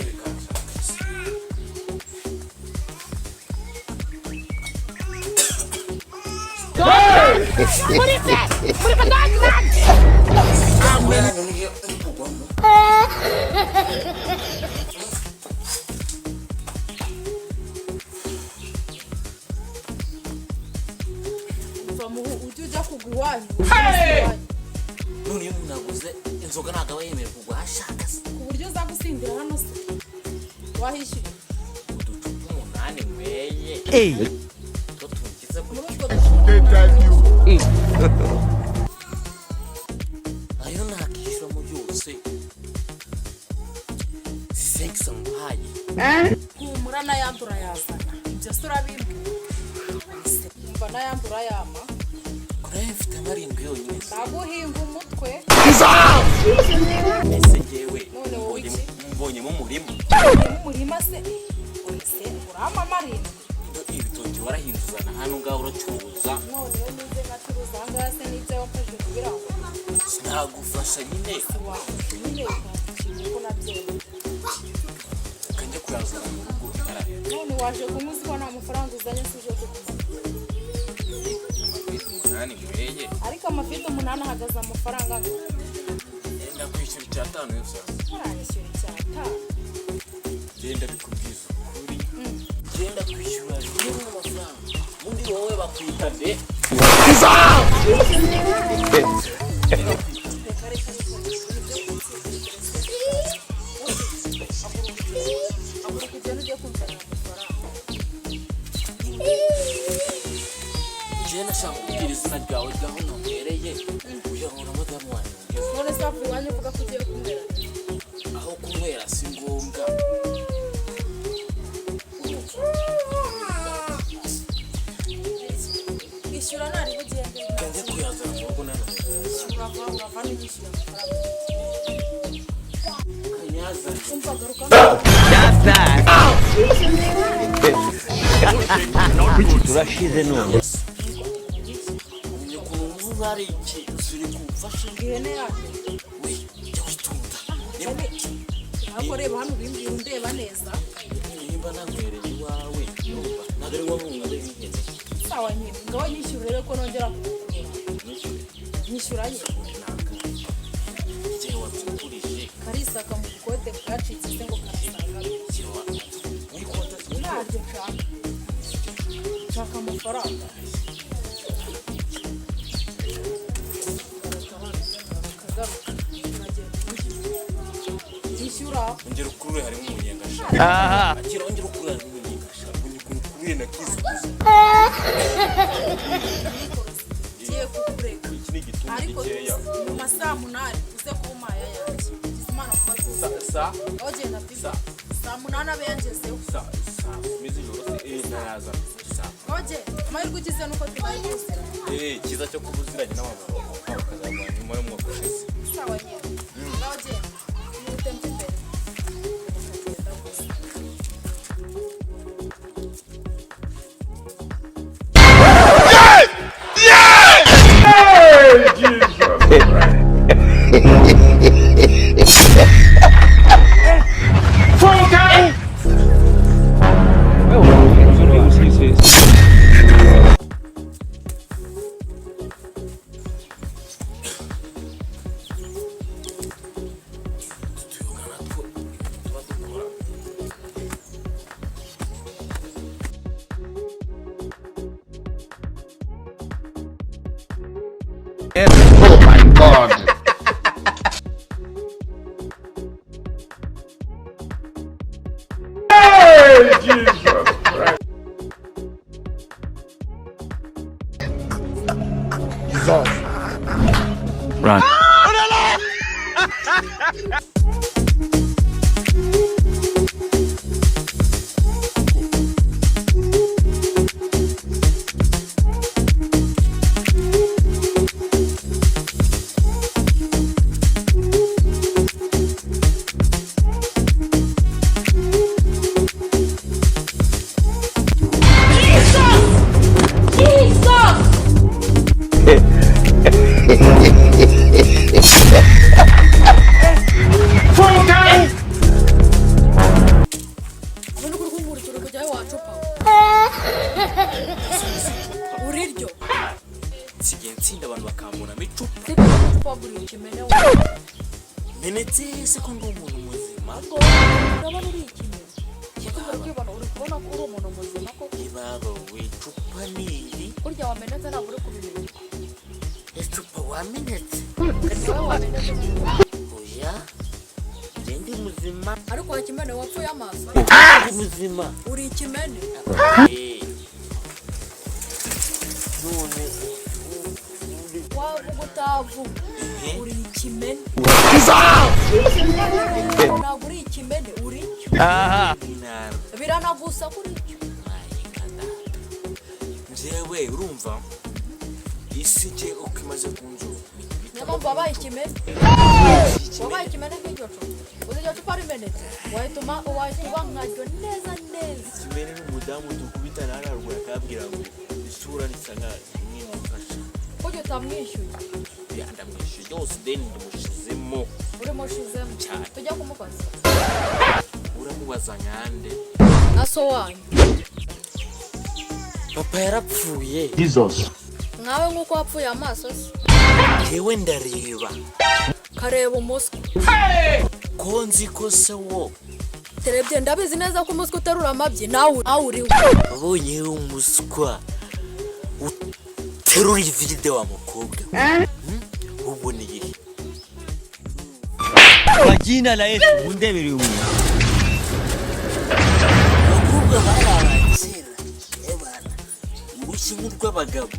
Bikansha. Ndi kugwamo. Uva mu ujye ujya kugwa iwanyu. None iyo umuntu aguze inzoga, ntabwo aba yemerewe kugwa aho ashaka se? Ku buryo uza gusindira hano se wahishyuye? Uducupa 8 nyweye two tugize Muri gutyo. utwo ducupa? Ayo nakishyuramo yose 5 nguhaye. Humura, n'ayandi urayazana. Ibyo se urabimbwira? Umva, n'ayandi urayama. Kuri mfite 7 yonyine se? Ndaguhinga umutwe. Ese jyewe None wowe iki? Mbonyemo umurima. Umurima se? Ese urampa 7? Ibitoki warahinze, uzana hano ngaho uracuruza. None iyo nize nkacuruza aha ngaha se, n'ibyo wamfashije kubirangura? Sinagufasha nyine. Wafashe nyine ukanshimira ko nabyemeye. Ukajya kuyazana mu rugo utarahera. None waje kunywa uzi ko nta mafaranga uzanye se? Uje kuguza? Amavide 8 nyweye. Ariko amavide 8 ahagaze amafaranga angana? Genda kwishyura 5 yose. Ntaranyishyura 5. Genda, bikubwiza ukuri, genda kwishyura rimwe amafaranga. Ubundi wowe bakwita nde? Reka, reka, reka, ibyo kunsindira. Haguruka ugende ujye kunzanira amafaranga. Njyewe nashaka kubwira izina ryawe, ryaho nanywereye, kugira ngo na madamu wanjye mugeze. None se wavuye iwanyu uvuga ko ugiye kunywera? Aho kunywera si ngombwa, urumva? Ishyura ntareba, ugende. Njye kuyazana mu rugo nanone. Ishyura, urava, urava n'unyishyura amafaranga. Kanyazane. Umva, garuka. That's that. Turashize none. Umenye ukuntu uba ari iki usubire kumfasha. Ihene yacu. We, jya witonda. Ntabwo, reba hano, ubimbwira undeba neza. Nimba nanywereye iwawe, urumva ntabwo ari ngombwa ngo nywere n'ihene. Sawa nyine, ngaho nyishyura urebe ko nongera kugura. Nishyure? Nyishyura nyine. Igihe watugurije. Karisaka mu bukote bwacitse se ngo karasaga. Igihe muri konti. Ntabyo nshaka, nshaka amafaranga. Garuka hano, garuka, garuka, uragenda unyishyura, nyishyura. Ongera ukurure, harimo umunyenga sha. Akira, ongera ukurure, harimo umunyenga sha. Ubundi ukuntu ukuruye na kisukuza. Ngiye kukureka. Iki ni igituntu Ariko gikeya. mu ma saa 8 uze kuba umpaye ayanjye. Imana kuba tuzi. Sa Aho genda pipi. Sa Saa 8 abe yangezeho. Saa 10 z'ijoro se? Ndayaza sa. Aho genda, amahirwe ugize nuko tubaye tuziranye. Cyiza cyo kuba uziranye n'abantu bakazaguha nyuma y'umwaka ushize. Sawa nyine, ngaho genda, ihute mva imbere. Ukagenda gusa. Tuyoga natwo ibintu tuba dukora. Oh my God. Jesus. Run. Jesus! Mukobwa, uri ikimene wowe. Menetse se ko ndi umuntu muzima? Ubwo urabona uri ikimene. Uri kwibona, uri kubona ko uri umuntu muzima koko? Ibaba we, icupa ni iri. Burya wamenetse, ntabwo uri kubimenya. Icupa wamenetse. Ni wowe wamenetse. Oya, njye ndi muzima. Ariko wa kimene, wapfuye amaso. Ndi muzima. Uri ikimene. Eh. None Wavuga utavuga, uri ikimene. Ntabwo uri ikimene, uri cyo. Ntara. Biranagusa kuri cyo. Njyewe urumva isi nje uko imaze kunzura. Niyo mpamvu wabaye ikimene, wabaye ikimene nk'iryo cupa. Uzi iryo cupa rimenetse, wahita wahita uba nkaryo neza neza. Kimene n'umudamu dukubitana hararuguru, akabwira ngo isura risa nka imwe mufasha. Burya utamwishyuye? Ndamwishyuye yose, deni ndamushizemo. Urimo ushizemo? Cyane. Tujya kumubaza. Uramubaza nkande? Na so wanyu. Papa yarapfuye. Jesus. Nkawe nk'uko wapfuye amaso se. Yewe, ndareba. Kareba umuswa. Ko nzi ko se wo Terebye, ndabizi neza ko umuswa uterura amabyi, nawe nawe uriwe. Wabonye umuswa uterura ivide wa mukobwa we? Uboneye he? Kwa jina la Yesu mundebere umuntu. Abakobwa bari abakera, ebana urushyi nk'urw'abagabo.